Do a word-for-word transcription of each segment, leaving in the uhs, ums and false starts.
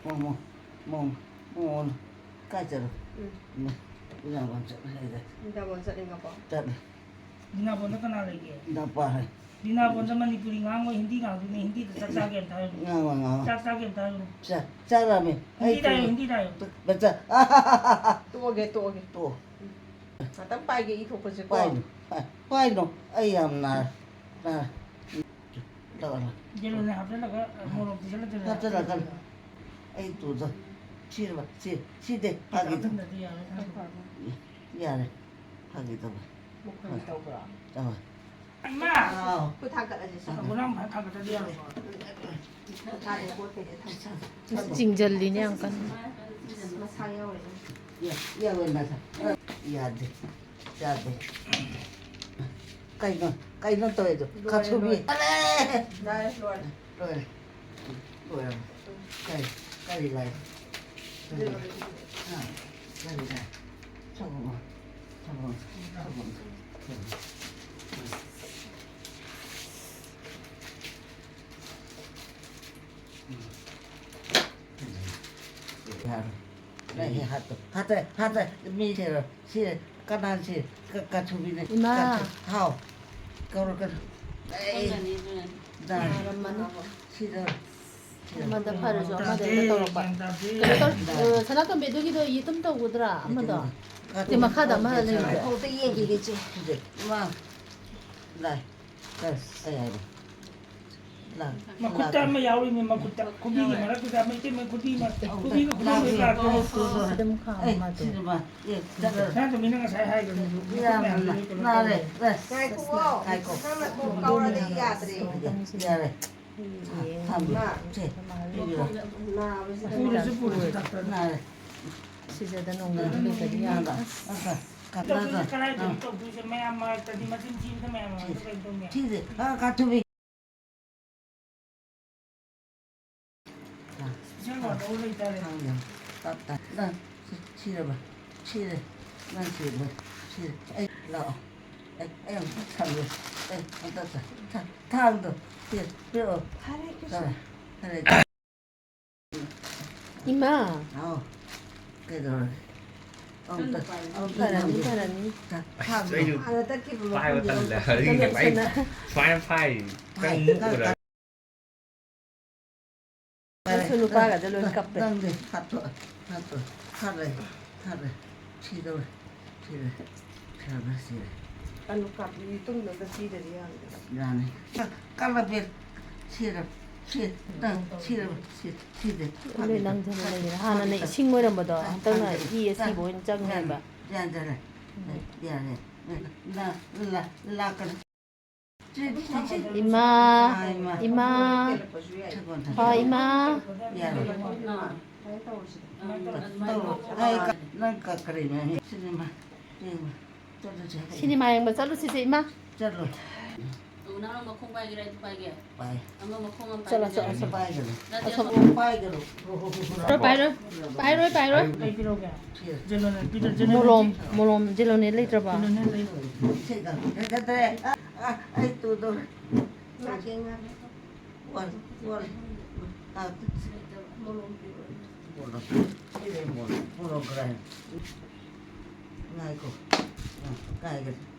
ꯃꯣꯃꯣ, ꯃꯣꯃꯣ, ꯃꯣꯃꯣ, ꯀꯥꯏ ꯆꯠꯂꯣ? ꯎꯝ꯫ ꯏꯃꯥ, ꯏꯃꯥ, ꯆꯠꯂꯣ, ꯍꯥꯏꯗ꯫ ꯏꯟꯗꯤꯌꯥ ꯆꯠꯅꯤꯡꯉꯕꯣ? ꯆꯠꯂꯦ꯫ ꯕꯤꯅꯥꯕꯣꯟꯗ ꯀꯅꯥ ꯂꯩꯒꯦ? ꯏꯅꯥꯎꯄꯥ ꯍꯥꯏ꯫ ꯕꯤꯅꯥꯕꯣꯟꯗ ꯃꯅꯤꯄꯨꯔꯤ ꯉꯥꯡꯉꯣꯏ, ꯍꯤꯟꯗꯤ ꯉꯥꯡꯗꯣꯏꯅꯦ, ꯍꯤꯟꯗꯤꯗ ꯆꯥꯛ ꯆꯥꯒꯦ ꯑꯝꯇ ꯍꯥꯏꯔꯨꯅꯦ꯫ ꯉꯥꯡꯉꯣ, ꯉꯥꯡꯉꯣ꯫ ꯆꯥꯛ ꯆꯥꯒꯦ ꯑꯝꯇ ꯍꯥꯏꯔꯨꯅꯦ꯫ ꯆꯥ-, ꯆꯥꯔꯝꯃꯦ꯫ ꯍꯤꯟꯗꯤꯗ ꯍꯥꯏꯌꯨ, ꯍꯤꯟꯗꯤꯗ ꯍꯥꯏꯌꯨ꯫ ꯃꯆꯥ꯫ ꯇꯣꯛꯑꯒꯦ, ꯇꯣꯛꯑꯒꯦ꯫ ꯇꯣꯛꯑꯣ꯫ ꯉꯥꯛꯇꯪ ꯄꯥꯏꯒꯦ, ꯏ ꯊꯣꯛꯄꯁꯦꯀꯣ꯫ ꯄꯥꯏꯅꯨ, ꯄꯥꯏ-, ꯄꯥꯏꯅꯨ꯫ ꯑꯩ ꯌꯥꯝ ꯅꯥꯔꯦ꯫ ꯅꯥꯔꯦ꯫ ꯂꯥꯛꯑꯣ, ꯂꯥꯛꯑꯣ꯫ ꯌꯦꯔꯨꯝꯅꯦ ꯍꯥꯞꯆꯜꯂꯒ, ꯃꯣꯔꯣꯛ ꯄꯤꯁꯜꯂ ꯆꯠꯂꯦ꯫ ꯍꯥꯞꯆꯜꯂꯛꯀꯅꯨ꯫ ꯑꯩ ꯇꯨꯗꯣ꯫ ꯁꯤꯔꯕ? ꯁꯤ, ꯁꯤꯗꯦ꯫ ꯐꯥꯒꯤ ꯇꯧ-, ꯍꯥꯞꯆꯟꯗ꯭ꯔꯗꯤ ꯌꯥꯔꯣꯏ꯫ ꯌꯥꯔꯦ꯫ ꯐꯥꯒꯤ ꯇꯧꯕ꯫ ꯃꯈꯣꯟ ꯇꯧꯕ꯭ꯔꯣ? ꯇꯧꯋꯦ꯫ ꯏꯃꯥ! ꯑꯥꯎ꯫ ꯈꯨꯠ ꯊꯥꯡꯒꯠꯂꯁꯤ, ꯁꯤ꯫ ꯁꯒꯣꯜ ꯍꯋꯥꯏ ꯊꯥꯡꯒꯠꯇ꯭ꯔꯗꯤ ꯌꯥꯔꯣꯏꯀꯣ꯫ ꯊꯥꯡꯒꯠꯂꯦ, ꯄꯣꯠ ꯀꯩꯀꯩ ꯊꯥꯡꯒꯠꯂꯦ꯫ ꯆꯤꯡꯖꯜꯂꯤꯅꯦ ꯌꯥꯝ ꯀꯟꯅ꯫ ꯃꯁꯥ ꯌꯥꯎꯔꯤꯅꯦ꯫ ꯌꯥ-, ꯌꯥꯎꯋꯦ, ꯃꯁꯥ꯫ ꯌꯥꯗꯦ꯫ ꯌꯥꯗꯦ꯫ ꯀꯩꯅꯣ, ꯀꯩꯅꯣ ꯇꯧꯔꯤꯗꯣ? ꯂꯣꯏꯔꯦ, ꯀꯥꯊꯨꯕꯤ꯫ ꯂꯣꯏꯔꯦ꯫ ꯑꯂꯦ! ꯌꯥꯔꯦ, ꯂꯣꯏꯔꯦ꯫ ꯂꯣꯏꯔꯦ꯫ ꯂꯣꯏꯔꯦ꯫ ꯀꯔꯤ, ꯀꯔꯤ ꯂꯥꯏ? ꯀꯔꯤ ꯂꯥꯏ? ꯑꯥ, ꯀꯔꯤ ꯂꯥꯏ? ꯁꯒꯣꯜ, ꯁꯒꯣꯜ, ꯁꯒꯣꯜ, ꯁꯒꯣꯜ꯫ ꯎꯝ꯫ ꯌꯥꯔꯣꯏ꯫ ꯅꯪ ꯍꯦꯛ ꯍꯥꯠꯇꯣ-, ꯍꯥꯠꯇꯣ-, ꯍꯥꯠꯇꯣ-, ꯃꯤ ꯁꯤꯔꯣ꯫ ꯁꯤ ꯀꯅꯥ ꯁꯤ? ꯀ-, ꯀꯥꯊꯨꯕꯤꯅꯦ꯫ ꯏꯃꯥ꯫ ꯀꯥꯊꯨ-, ꯍꯥꯎ꯫ ꯀꯧꯔꯛꯀꯅꯨ꯫ ꯑꯩ꯫ ꯅꯥꯔꯝꯃꯅꯤ꯫ ꯁꯤꯗ꯫ ꯁꯤꯗ꯫ ꯑꯃꯗ ꯐꯔꯁꯨ ꯑꯃꯗ ꯍꯦꯛꯇ ꯇꯧꯔꯛꯄ꯫ ꯀꯩꯅꯣ ꯇꯧ-, ꯑ, ꯁꯅꯥꯇꯣꯝꯕꯤ, ꯑꯗꯨꯒꯤꯗꯣ ꯌꯦꯇꯨꯝ ꯇꯧꯒꯗ꯭ꯔꯥ? ꯑꯃꯗꯣ? ꯀꯥꯊꯨꯕꯤ꯫ ꯁꯤ ꯃꯈꯥꯗ ꯑꯃ ꯂꯩꯕꯗꯣ꯫ ꯍꯧꯇ ꯌꯦꯡꯈꯤꯒꯦ, ꯏꯆꯦ꯫ ꯁꯤꯗ꯫ ꯏꯃꯥ꯫ ꯂꯥꯏ꯫ ꯀꯩ, ꯀꯩ ꯍꯥꯏꯕ? ꯂꯥꯛ-, ꯃꯈꯨꯠꯇ ꯂꯥꯛ-, ꯑꯃ ꯌꯥꯎꯔꯤꯅꯦ, ꯃꯈꯨꯠꯇ꯫ ꯈꯨꯕꯤꯒꯤ ꯃꯔꯛꯇꯨꯗ ꯑꯃ, ꯏꯇꯩꯃ, ꯈꯨꯕꯤ ꯑꯃ, ꯑꯧ, ꯈꯨꯕꯤꯒ ꯈꯨꯗꯣꯝꯒ ꯂꯥꯛꯑꯦ꯫ ꯂꯥꯛꯄꯗꯣ꯫ ꯑꯣ, ꯑꯣ, ꯑꯣ꯫ ꯑꯗꯨꯝ ꯈꯥꯡꯉꯣ, ꯑꯦ, ꯃꯥꯗꯣ꯫ ꯁꯤꯗ ꯃꯥ, ꯑꯦ, ꯆꯠꯂꯣ꯫ ꯁꯅꯥꯇꯣꯝꯕꯤꯅ ꯉꯁꯥꯏ ꯍꯥꯏꯈ꯭ꯔꯕꯅꯦ, ꯃꯈꯨꯠ ꯌꯥꯝ ꯃꯌꯥꯝꯗꯣ ꯂꯣꯏ ꯀꯩꯅꯣ ꯅꯥꯔꯦ, ꯇꯧꯔꯦ꯫ ꯔꯦꯁ꯫ ꯉꯥꯏꯈꯣꯀꯣ꯫ ꯉꯥꯏꯈꯣ꯫ ꯅꯪꯅ ꯊꯣꯡ ꯀꯥꯎꯔꯗꯤ ꯌꯥꯗ꯭ꯔꯦ꯫ ꯌꯥꯔꯦ꯫ ꯊꯝꯃꯦ꯫ ꯃꯥ꯫ ꯁꯦ, ꯄꯤꯕꯤꯔꯣ꯫ ꯅꯥꯕꯁꯤꯗ ꯄꯨꯔꯁꯤ, ꯄꯨꯔꯁꯤ, ꯗꯥꯛꯇꯔꯗ꯫ ꯅꯥꯔꯦ꯫ ꯁꯤꯖꯗ ꯅꯣꯡꯃ ꯂꯩꯇꯗꯤ ꯌꯥꯔꯣꯏ꯫ ꯑꯁ꯫ ꯀꯞꯂꯒ꯫ ꯇꯧꯗꯣꯏꯁꯦ ꯀꯗꯥꯏꯗꯅꯣ ꯇꯧꯗꯣꯏꯁꯦ? ꯃꯌꯥꯝ ꯃꯔꯛꯇꯗꯤ ꯃꯆꯤꯟ ꯊꯤꯕꯗ ꯃꯌꯥꯝ ꯃꯔꯛꯇ ꯀꯩꯅꯣ ꯇꯧꯅꯤ꯫ ꯊꯤꯗꯦ꯫ ꯑ, ꯀꯥꯊꯨꯕꯤ꯫ ꯏꯆꯦ ꯋꯥ ꯇꯧ ꯂꯩꯇꯥꯔꯦ꯫ ꯈꯪꯗꯦ꯫ ꯇꯞ ꯇꯥꯏ꯫ ꯅꯪ ꯁꯤ-, ꯁꯤꯔꯕ? ꯁꯤꯔꯦ꯫ ꯅꯪ ꯁꯤꯔꯕ? ꯁꯤꯔꯦ꯫ ꯑꯩ ꯂꯥꯛꯑꯣ꯫ ꯑꯩ, ꯑꯩ ꯑꯃꯨꯛꯇ ꯊꯝꯒꯦ꯫ ꯑꯩ ꯑꯃꯨꯛꯇ ꯊ-, ꯊ-, ꯊꯥꯡꯗꯣ ꯁꯤ ꯄꯤꯔꯛꯑꯣ꯫ ꯍꯔꯦ ꯀ꯭ꯔꯤꯁꯅ꯫ ꯍꯔꯦ꯫ ꯏꯃꯥ꯫ ꯍꯥꯎ꯫ ꯀꯩꯗꯧꯔꯒꯦ? ꯑꯃꯨꯛꯇ, ꯑꯃꯨꯛꯇ ꯐꯔꯅꯤ, ꯅꯝꯒꯦ꯫ ꯐꯔꯅꯤ꯫ ꯊꯥꯡꯗꯣ꯫ ꯑꯩꯁꯨ ꯍꯥꯟꯅ ꯇꯠꯈꯤꯕ ꯄꯥꯏꯕ ꯃꯐꯝꯗꯣ꯫ ꯇꯜꯂꯦ꯫ ꯀꯩꯅꯣ ꯑꯩ ꯁꯅꯥ꯫ ꯁꯨꯃꯥꯏꯅ ꯄꯥꯏ꯫ ꯅꯪ ꯐꯥꯏ꯫ ꯃꯨꯛ ꯎꯔ꯫ ꯃꯁꯨ ꯅꯨꯄꯥꯒꯗꯣ ꯂꯣꯏ ꯀꯞꯄꯦ꯫ ꯅꯪꯗꯤ ꯍꯥꯠꯇꯣꯛ-, ꯍꯥꯠꯇꯣꯛ-, ꯍꯥꯠꯂꯦ, ꯍꯥꯠꯂꯦ꯫ ꯁꯤꯗꯧꯔꯦ, ꯁꯤꯔꯦ, ꯁꯤꯔꯦ, ꯁꯤꯔꯦ꯫ ꯑꯂꯨ ꯀꯥꯞꯄꯤ ꯇꯨꯡꯗ ꯄꯤꯗꯗꯤ ꯌꯥꯔꯣꯏ꯫ ꯌꯥꯅꯤ꯫ ꯀ-, ꯀꯜꯂꯕꯤ꯫ ꯁꯤꯔ-, ꯁꯤ-, ꯅꯪ ꯁꯤꯔꯕ? ꯁꯤ-, ꯁꯤꯗꯦ꯫ ꯂꯣꯏ ꯅꯪꯗꯅ ꯂꯩꯔꯦ꯫ ꯍꯥꯟꯅꯅ ꯏꯁꯤꯡ ꯑꯣꯏꯔꯝꯕꯗꯣ ꯍꯟꯗꯛꯅ ꯏ ꯑꯁꯤꯕ ꯑꯣꯏꯅ ꯆꯪꯉꯦꯕ꯫ ꯌꯥꯟ-, ꯌꯥꯟꯖꯔꯦ꯫ ꯌꯥꯔꯦ꯫ ꯂꯥꯛꯀꯅꯨ꯫ ꯏꯃꯥ, ꯏꯃꯥ, ꯍꯣ, ꯏꯃꯥ꯫ ꯅꯪ ꯀ-, ꯀꯔꯤꯅꯣ? ꯁꯤꯅꯦꯃꯥ ꯌꯦꯡꯕ ꯆꯠꯂꯨꯁꯦ꯫ ꯁꯤꯅꯦꯃꯥ ꯌꯦꯡꯕ ꯆꯠꯂꯨꯁꯤꯁꯦ, ꯏꯃꯥ꯫ ꯆꯠꯂꯣ꯫ ꯅꯪ ꯃꯈꯣꯡ ꯄꯥꯏꯒꯦꯔꯥ, ꯑꯩꯗꯤ ꯄꯥꯏꯒꯦ? ꯄꯥꯏ꯫ ꯑꯃ ꯃꯈꯣꯡ ꯑꯃ ꯆꯠꯂꯣ, ꯄꯥꯏꯒꯦ꯫ ꯆꯠꯂꯣ, ꯆꯠꯂꯣ꯫ ꯅꯠꯇꯦ, ꯑꯁꯣꯝ꯫ ꯄꯥꯏꯒꯅꯨ꯫ ꯄꯥꯏꯔꯣꯏ, ꯄꯥꯏꯔꯣꯏ, ꯄꯥꯏꯔꯣꯏ꯫ ꯀꯩ ꯄꯤꯔꯛꯎꯒꯦ? ꯁꯤ꯫ ꯖꯦꯂꯣꯅꯦꯠ ꯄꯤꯗ-, ꯖꯦꯂꯣꯅꯦꯠ ꯃꯣꯔꯣꯝ, ꯄꯤ-, ꯃꯣꯔꯣꯝ, ꯖꯦꯂꯣꯅꯦꯠ ꯂꯩꯇ꯭ꯔꯕ? ꯖꯦꯂꯣꯅꯦꯠ ꯂꯩ꯫ ꯁꯤ ꯀ-, ꯀ-, ꯀ-, ꯑ, ꯑ, ꯑꯩ ꯇꯨꯗꯧꯔꯦ꯫ ꯋꯥꯔꯦ, ꯋꯥꯔꯦ꯫ ꯑ, ꯃꯣꯔꯣꯝ ꯄꯤꯔꯛꯑꯣ꯫ ꯃꯣꯔꯣꯝ꯫ ꯁꯤꯗ ꯃꯣꯔꯣꯝ, ꯃꯣꯔꯣꯝ ꯈꯔ ꯍꯦꯟꯅ꯫ ꯉꯥꯏꯈꯣ꯫ ꯉꯥꯏꯈꯣ꯫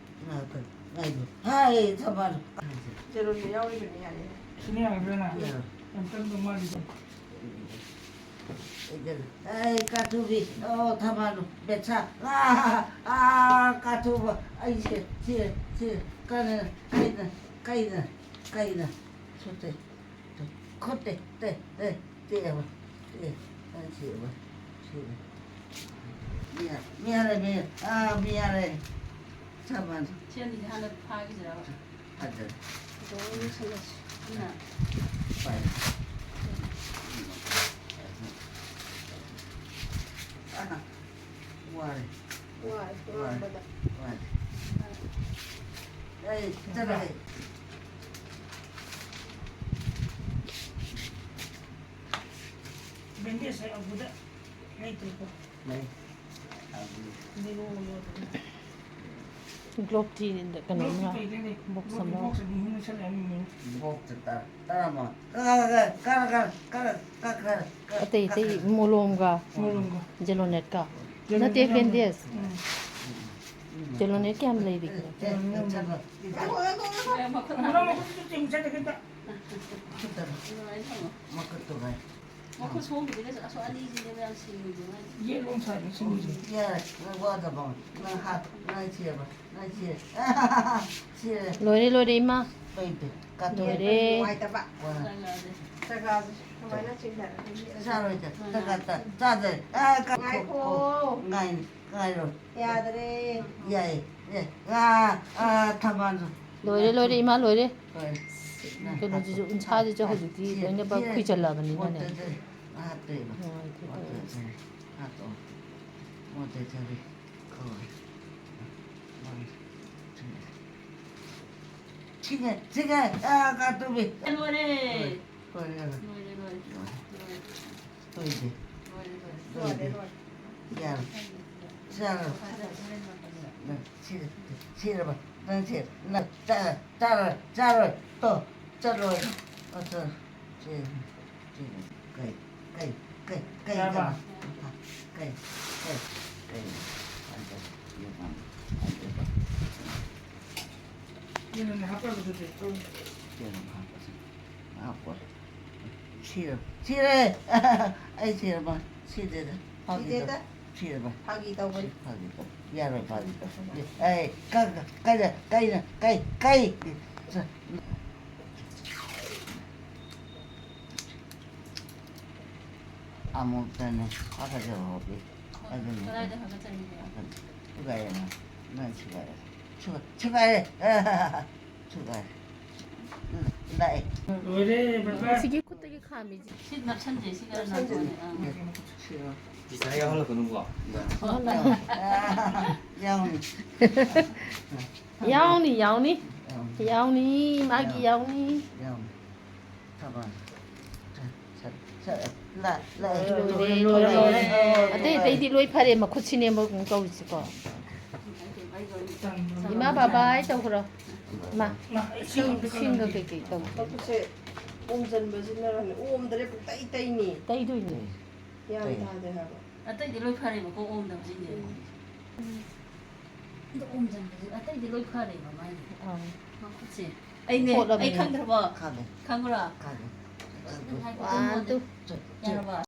ꯉꯥꯏꯈꯣ꯫ ꯉꯥꯏꯈꯣ꯫ ꯍꯥꯏ, ꯊꯝꯕꯥꯜ꯫ ꯖꯦꯂꯣꯅꯦꯠ ꯌꯥꯎꯔꯤꯕꯅꯤ, ꯌꯥꯔꯦ꯫ ꯁꯤꯅ ꯌꯥꯔꯗ꯭ꯔꯥ ꯅꯪ? ꯌꯥꯔꯦ꯫ ꯌꯥꯝ ꯀꯟꯕ ꯃꯥꯜꯂꯤꯗ꯫ ꯑꯩ ꯀꯥꯊꯨꯕꯤ, ꯑꯣ, ꯊꯝꯕꯥꯜꯂꯨ, ꯕꯦꯠꯁꯥ, ꯑꯥ, ꯑꯥ, ꯀꯥꯊꯨꯕ, ꯑꯩ ꯁꯤ, ꯁꯤ, ꯁꯤ, ꯀꯩꯅꯣ, ꯀꯩꯅꯣ, ꯀꯩꯅꯣ, ꯀꯩꯅꯣ, ꯁꯨꯠꯇꯦ, ꯈꯨꯠꯇꯦ, ꯇꯦ, ꯇꯦ, ꯇꯦꯛꯑꯕ, ꯇꯦꯛꯑꯦ, ꯑꯩ ꯁꯤꯔꯕ, ꯁꯤꯔꯦ꯫ ꯃꯤ, ꯃꯤ ꯍꯥꯏꯔꯦ, ꯃꯤ, ꯑꯥ, ꯃꯤ ꯍꯥꯏꯔꯦ, ꯊꯝꯕꯥꯜꯂꯨ꯫ ꯁꯤ ꯑꯅꯤꯁꯦ ꯍꯥꯟꯅ ꯐꯥꯈꯤꯁꯤꯔꯕ? ꯐꯖꯔꯦ꯫ ꯂꯣꯏ ꯂꯣꯏꯁꯤꯜꯂꯁꯤ꯫ ꯄꯥꯏ꯫ ꯑꯥ, ꯋꯥꯔꯦ꯫ ꯋꯥꯔꯦ, ꯋꯥꯔꯦ, ꯉꯥꯡꯕꯗ꯫ ꯋꯥꯔꯦ꯫ ꯑꯩ ꯆꯠꯂꯒꯦ꯫ ꯕꯦꯟꯗꯦꯖ ꯑꯒꯨꯗ ꯂꯩꯇ꯭ꯔꯦꯀꯣ? ꯂꯩ꯫ ꯑꯒꯨ꯫ ꯂꯩꯔꯣ, ꯂꯩꯔꯣ꯫ ꯒ꯭ꯂꯣꯞꯇꯤ ꯀꯩꯅꯣꯝꯅ ꯕꯣꯛꯁ ꯑꯃ꯫ ꯕꯣꯛꯁ ꯇꯔꯥ ꯇꯔꯥꯃꯉꯥ꯫ ꯀꯥ, ꯀꯥ, ꯀꯥ, ꯀꯥ, ꯀꯥ, ꯀꯥ, ꯀꯥ, ꯀꯥ, ꯀꯥ, ꯀꯥ, ꯀꯥ, ꯑꯇꯩ ꯑꯇꯩ ꯀꯥ꯫ ꯃꯣꯂꯣꯝꯒ ꯃꯣꯂꯣꯝꯒ꯫ ꯖꯦꯂꯣꯅꯦꯠꯀ꯫ ꯖꯦꯂꯣꯅꯦꯠ ꯅꯠꯇꯦ ꯌꯥꯝ ꯂꯩ꯫ ꯕꯦꯟꯗꯦꯖ꯫ ꯎꯝ꯫ ꯖꯦꯂꯣꯅꯦꯠ ꯀꯌꯥꯝ ꯂꯩꯔꯤꯒꯦ? ꯖꯦꯂꯣꯅꯦꯠ ꯌꯥꯝ ꯂꯩ꯫ ꯃꯣꯂꯣꯝ ꯃꯈꯨꯠꯇꯨꯁꯨ ꯆꯤꯡ ꯆꯠꯂꯦ ꯈꯤꯇ꯫ ꯃꯈꯨꯠꯇꯨ ꯉꯥꯏ꯫ ꯃꯈꯨꯠ ꯁꯣꯝꯒꯤꯗꯨꯒ ꯑꯁꯣ ꯑꯅꯤꯁꯤꯅꯦꯕ ꯌꯥꯝ ꯁꯤꯡꯉꯤꯗꯣ꯫ ꯌꯦꯠꯂꯣꯝ ꯁꯥꯏꯗ ꯁꯤꯡꯉꯤꯁꯦ꯫ ꯌꯥꯔꯦ, ꯅꯪ ꯋꯥꯗꯕ꯫ ꯅꯪ ꯍꯥꯠ, ꯅꯪ ꯁꯤꯔꯕ, ꯅꯪ ꯁꯤꯔꯦ꯫ ꯁꯤꯔꯦ꯫ ꯂꯣꯏꯔꯦ ꯂꯣꯏꯔꯦ ꯏꯃꯥ꯫ ꯀꯩꯗꯤ? ꯀꯥꯇꯣ꯫ ꯂꯣꯏꯔꯦ꯫ ꯅꯨꯡꯉꯥꯏꯇꯕ꯫ ꯋꯥ꯫ ꯖꯒꯥꯁꯦ ꯁꯨꯃꯥꯏꯅ ꯆꯤꯡꯊꯔꯒ ꯌꯦꯛꯑꯒ꯫ ꯆꯥꯔꯣꯏꯗ꯫ ꯇꯒꯥ ꯇ-, ꯆꯥꯗ꯭ꯔꯦ꯫ ꯑ, ꯀ-, ꯉꯥꯏꯈꯣ꯫ ꯉꯥꯏ-, ꯉꯥꯏꯔꯣ꯫ ꯌꯥꯗ꯭ꯔꯦ꯫ ꯌꯥꯏ, ꯌꯥꯏ꯫ ꯑ, ꯑ, ꯊꯝꯕꯥꯜꯗꯣ꯫ ꯂꯣꯏꯔꯦ ꯂꯣꯏꯔꯦ ꯏꯃꯥ ꯂꯣꯏꯔꯦ꯫ ꯂꯣꯏꯔꯦ꯫ ꯀꯩꯅꯣꯁꯤꯁꯨ ꯎꯟꯁꯥꯁꯤꯁꯨ ꯍꯧꯖꯤꯛꯇꯤ ꯂꯣꯏꯅ ꯈꯨꯏꯖꯜꯂꯕꯅꯤꯅꯅꯦ꯫ ꯍꯥꯞꯇꯣꯏꯕ꯫ ꯅꯨꯡꯉꯥꯏꯇꯦ ꯇꯧꯔꯤꯁꯦ꯫ ꯃꯣꯠꯇ ꯆꯥꯔꯤ꯫ ꯈꯣꯏ꯫ ꯁꯤꯒ, ꯁꯤꯒ, ꯑ, ꯀꯥꯇꯨꯕꯤ꯫ ꯂꯣꯏꯔꯦ꯫ ꯂꯣꯏꯔꯦ, ꯂꯣꯏꯔꯦ꯫ ꯂꯣꯏꯔꯦ, ꯂꯣꯏꯔꯦ꯫ ꯂꯣꯏꯔꯦ꯫ ꯂꯣꯏꯗꯦ꯫ ꯂꯣꯏꯔꯦ, ꯂꯣꯏꯔꯦ꯫ ꯂꯣꯏꯗꯦ꯫ ꯌꯥꯔꯣꯏ꯫ ꯆꯥꯔꯣꯏ꯫ ꯐꯖꯔꯦ, ꯍꯣꯔꯦꯟ ꯃꯇꯝꯗ꯫ ꯅꯪ ꯁꯤꯔ-, ꯁꯤꯔꯕ? ꯅꯪ ꯁꯤꯔ-, ꯅꯪ ꯆꯥꯔꯣꯏ, ꯆꯥꯔꯣꯏ, ꯆꯥꯔꯣꯏ꯫ ꯇꯣ, ꯆꯠꯂꯣꯏ꯫ ꯑ, ꯆꯠꯂꯣ꯫ ꯁꯤ, ꯁꯤ, ꯀꯩ, ꯀꯩ, ꯀꯩ, ꯀꯩ, ꯌꯥꯔꯕ? ꯀꯩ, ꯀꯩ, ꯀꯩ, ꯀꯩ, ꯌꯦꯟ ꯍꯥꯞꯄꯒꯗꯨꯗꯤ꯫ ꯁꯤꯔ-, ꯁꯤꯔꯦ꯫ ꯑꯩ ꯁꯤꯔꯕ? ꯁꯤꯗꯦꯗ꯫ ꯐꯥꯒꯤꯗ꯫ ꯁꯤꯗꯦꯗ꯫ ꯁꯤꯔꯕ? ꯐꯥꯒꯤ ꯇꯧꯕꯅꯤ꯫ ꯐꯥꯒꯤ ꯇꯧ-, ꯌꯥꯔꯣꯏ, ꯐꯥꯒꯤ ꯇꯧ-, ꯑꯦ, ꯀ-, ꯀ-, ꯀꯩꯗ, ꯀꯩꯅ, ꯀꯩ, ꯀꯩ꯫ ꯑꯃꯨꯛꯇꯅꯦ꯫ ꯐꯥꯒꯠꯆꯕ ꯍꯧꯔꯛꯏ꯫ ꯑꯗꯨꯅꯤ꯫ ꯀꯗꯥꯏꯗ ꯐꯒꯠꯆꯔꯤꯒꯦ? ꯊꯨꯒꯥꯏꯔꯦ ꯅꯪ꯫ ꯅꯪ ꯊꯨꯒꯥꯏꯔꯦ꯫ ꯊꯨ-, ꯊꯨꯒꯥꯏꯔꯦ꯫ ꯊꯨꯒꯥꯏꯔꯦ꯫ ꯎꯝ, ꯂꯥꯛꯑꯦ꯫ ꯂꯣꯏꯔꯦ, ꯕꯥꯏ, ꯕꯥꯏ꯫ ꯁꯤꯒꯤ ꯈꯨꯠꯇꯒꯤ ꯈꯥꯝꯃꯤꯁꯦ꯫ ꯁꯤ ꯅꯞꯁꯟꯁꯦ, ꯁꯤꯒ ꯅꯞꯁꯟꯁꯦ꯫ ꯑꯥ꯫ ꯁꯤꯔꯣ꯫ ꯄꯩꯁꯥ ꯌꯥꯎꯍꯜꯂꯛꯀꯅꯨꯀꯣ꯫ ꯑ, ꯌꯥꯎꯅꯤ꯫ ꯌꯥꯎꯅꯤ ꯌꯥꯎꯅꯤ꯫ ꯌꯥꯎꯅꯤ꯫ ꯌꯥꯎꯅꯤ ꯃꯥꯒꯤ ꯌꯥꯎꯅꯤ꯫ ꯌꯥꯎꯅꯤ꯫ ꯊꯕꯥꯜ꯫ ꯁꯠ, ꯁꯠ, ꯁꯠ, ꯂꯥ-, ꯂꯥ-, ꯂꯣꯏꯔꯦ, ꯂꯣꯏꯔꯦ, ꯂꯣꯏꯔꯦ꯫ ꯂꯣꯏꯔꯦ꯫ ꯑꯇꯩ ꯑꯇꯩꯗꯤ ꯂꯣꯏ ꯐꯔꯦ, ꯃꯈꯨꯠꯁꯤꯅꯦ ꯑꯃꯨꯛ ꯇꯧꯔꯤꯁꯤꯀꯣ꯫ ꯏꯃꯥ ꯕꯥꯕꯥꯏ ꯇꯧꯈ꯭ꯔꯣ꯫ ꯏꯃꯥ, ꯏꯁꯤꯡ, ꯏꯁꯤꯡꯒ ꯀꯩꯀꯩ ꯇꯧ? ꯃꯈꯨꯠꯁꯦ ꯑꯣꯝꯖꯟꯕꯁꯤꯅꯔꯅꯦ, ꯑꯣꯝꯗ꯭ꯔꯦ, ꯄꯨꯡꯇꯩ ꯇꯩꯅꯤ꯫ ꯇꯩꯗꯣꯏꯅꯤ꯫ ꯒ꯭ꯌꯥꯟ ꯇꯥꯗꯦ ꯍꯥꯏꯕ꯫ ꯑꯇꯩꯗꯤ ꯂꯣꯏ ꯐꯔꯦꯕꯀꯣ, ꯑꯣꯝꯗꯕꯁꯤꯡꯁꯦ꯫ ꯑꯗꯣ ꯑꯣꯝꯖꯟꯕꯁꯦ ꯑꯇꯩꯗꯤ ꯂꯣꯏ ꯐꯔꯦꯕ ꯃꯥꯏꯁꯦ꯫ ꯑꯥ꯫ ꯃꯈꯨꯠꯁꯦ꯫ ꯑꯩꯅꯦ, ꯄꯣꯠ ꯑꯃꯅꯤ꯫ ꯑꯩ ꯈꯪꯗ꯭ꯔꯕꯣ? ꯈꯪꯉꯦ꯫ ꯈꯪꯕ꯭ꯔꯣ? ꯈꯪꯉꯦ꯫ ꯅꯪ ꯍꯥꯏꯕ ꯋꯥꯟ, ꯇꯨ꯫ ꯌꯥꯔꯕꯣ?